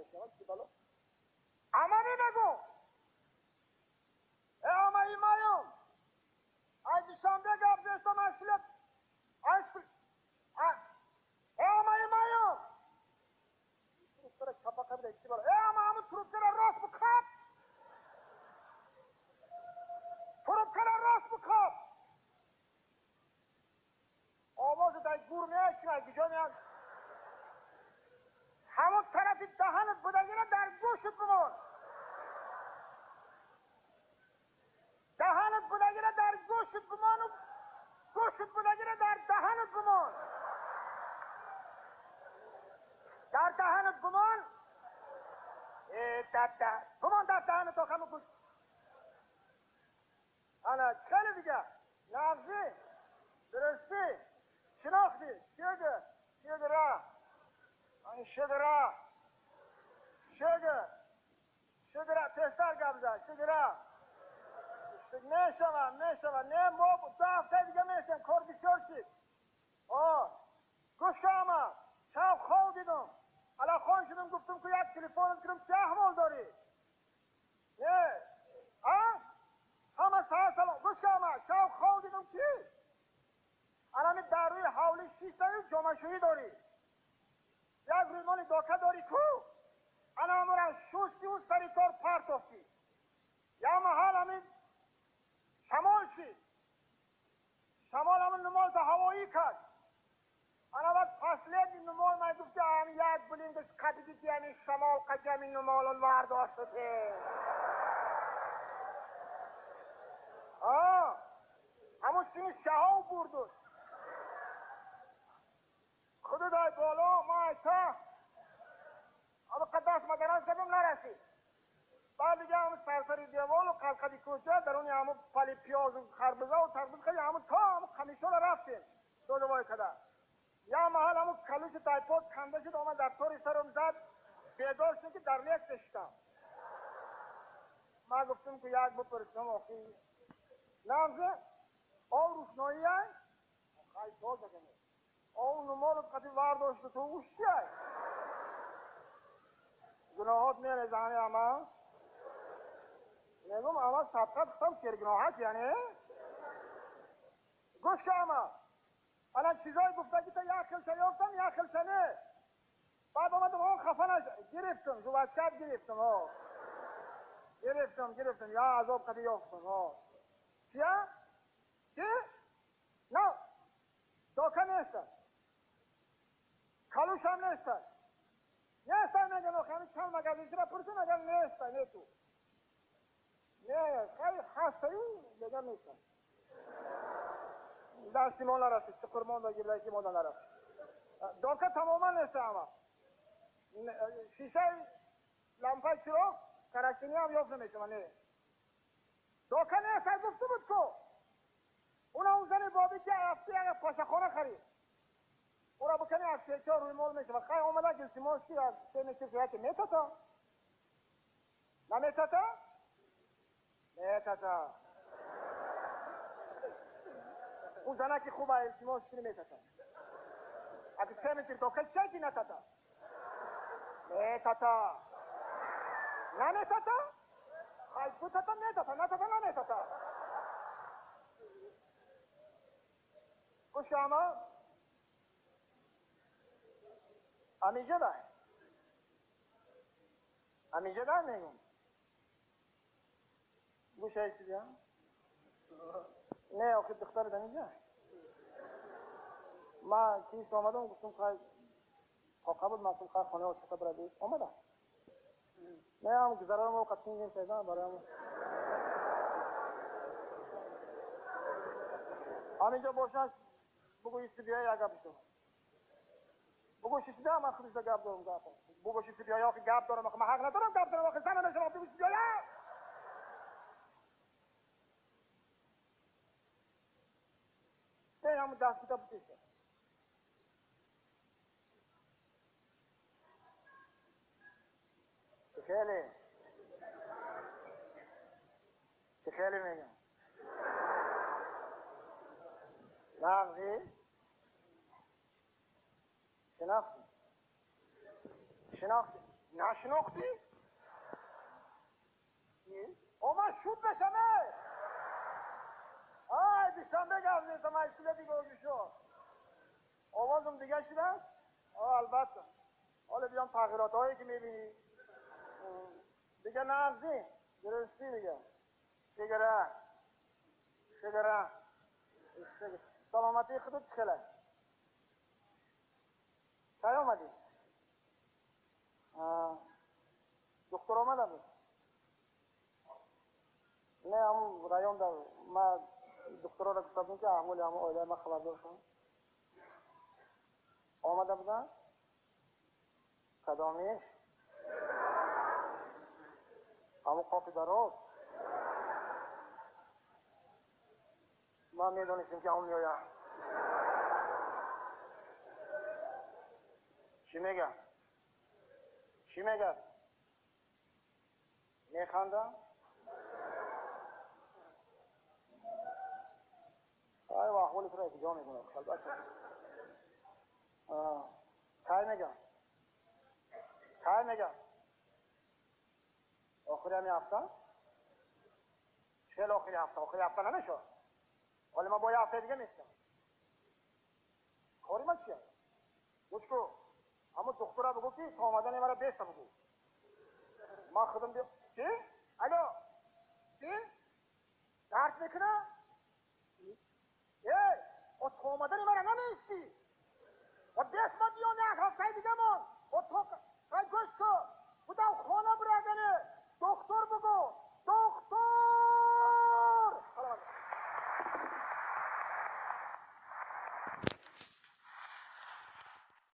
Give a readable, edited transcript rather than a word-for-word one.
мешавад чӣ бало амани мегӯ э амаи маём ай Душанбе гап зестам ай силеп ай э амаи маём трубкара чапақа бида чӣ бало э ама ҳамун трубкара рост бикап трубкара рост бикап овози дар гур меяд чи ай куҷо меяд ҳамон тарафи даҳанат будагиро дар гӯшат бимон даҳанат будагиро дар гӯшат бимону гӯшат будагиро дар даҳанат бимон дар даҳанат бимон бимон дар даҳанат охаму гӯш ана хеле дига нағзӣ дурустӣ шинохтӣ шугр шугра шугра шугр шугра тезтар гап зад шугра мешавад мешавад не мо ду ҳафтаи дига меистем кор бисёр шид гӯш кун ама шаб хоб дидум алахон шудум гуфтум ку як телефонат кунам чӣ аҳвол дорӣ не а ҳама саҳар салом гӯш кун ама шаб хоб дидум ки анами дар рӯи ҳавлӣ шиштаю ҷомашӯӣ дорӣ як рӯймоли дока дорӣ ку ана ҳамонро шустиву сари тор партофтӣ як маҳал ҳамин шамол шид шамол ҳамин нумолта ҳавоӣ кард ана баъд последний нумол ман гуфти ҳамин як булингаш қабиди ки ҳамин шамол қади ҳамин нумолон вардоштате ҳамун сини шаҳов бурду худу дай боло ма айта ама қад даст мадараз кардам нарасид баъд дига ҳамун сарсари деволу қалқади кӯча даруни ҳамун пали пиёзу харбузаву тарбуз хади ҳамун то ҳамун қамишона рафтем додавой када як маҳал ҳамун калуши тайпод канда шуд омад дар тори сарам зад бедор шудем ки дар лексия шудам ман гуфтам ку як бипурсам охи нағзе ов рӯшноия хай тоза кане ов нумолат қати вардошту ту уш чиай гуноҳот мерезани ама мегум ама садқа гуфтам сергуноҳат яъне гӯш ка ама ана чизое гуфта ки та як хелша ёфтам як хелша не баъд омадам он хафа наш гирифтам жувачкат гирифтам о гирифтам гирифтам я азоб қади ёфтам о чия чи на дока неста калушам неста неста мегам охи ҳамин чанд магазинчиро пурсем агар неста нету не хай ҳастаю мегам неста дасти мо нарасид чуқур монда гирдаки мода нарасид дока тамоман неста ама шишаи лампаи чироғ каракиниам ёфт намешава не дока неста гуфту буд ку уна он зани бобӣ ки ҳафта як пашахона харид ура бикани аз се-чор рӯймол мешава хай омада илтимос ки аз се метр яке метата наметата метата он занаки хуба илтимос кини метата аки се метр дока чаки натата метата наметата хай бутата метата натата наметата гӯш ама амиҷа дай амиҷа дай мегум гӯш айсидия не охи духтарат амиҷа ман кис омадам гуфтам хай тоқа буд ман хай хонаи очата биради омада не ҳам гузарам оқат кингем педа бароям ҳаминҷо бошад бугӯ исибиёя як гап шуд бугӯ шисибиё ман худишда гап дорам гап бугӯ шисибиёя охи гап дорам охи ман ҳақ надорам гап дорам охи зана мешавам бугӯ шисибиёя не ҳамун даст бита бутеша хеле чӣ хеле мегам нағзи шинохтӣ шинохтӣ Нашинохтӣ? О, ман шуд бешаме. Ай, Душанбе гап зестам, ай студия дига шуд. Овозам дига шудааст? О, албатта. Ҳоло биём тағйиротҳое ки мебинӣ. Дига нағзӣ, дурустӣ дига. Шигара. Шигара. Саломатии худат чӣ хел аст? Кай омадӣ? Духтур омада буд? Не, ҳамун районда ма духтурора гуфта будем, ки аҳволи ҳамун оилаи ма хабардор шавам. Омада буданд? Кадомиш? Ҳамун қопи дароз? Ман медонистем, ки ҳамун меояд. Чӣ мегӯяд? Чӣ мегӯяд? Механдам? Ай, аҳволи туро ҷо мекунад, албатта. Кай мегӯям? Кай мегӯям? Охири ҳамин ҳафта? Чел охири ҳафта? Охири ҳафта намешавад. Ҳоли ман бо як ҳафтаи дига местам. Кори ман чия? Гӯш кун. Ҳамун духтура бигӯ, ки то омадани мара беста бигӯ. Ман худам биё. Чӣ? Алло. Чӣ? Дард мекуна? Эй, о, то омадани мара намеистӣ. О, бес ма биём, як ҳафтаи дигамон. О, то ай, гӯш кун. Будам хона бурагане. Духтур бигӯ. Духтур!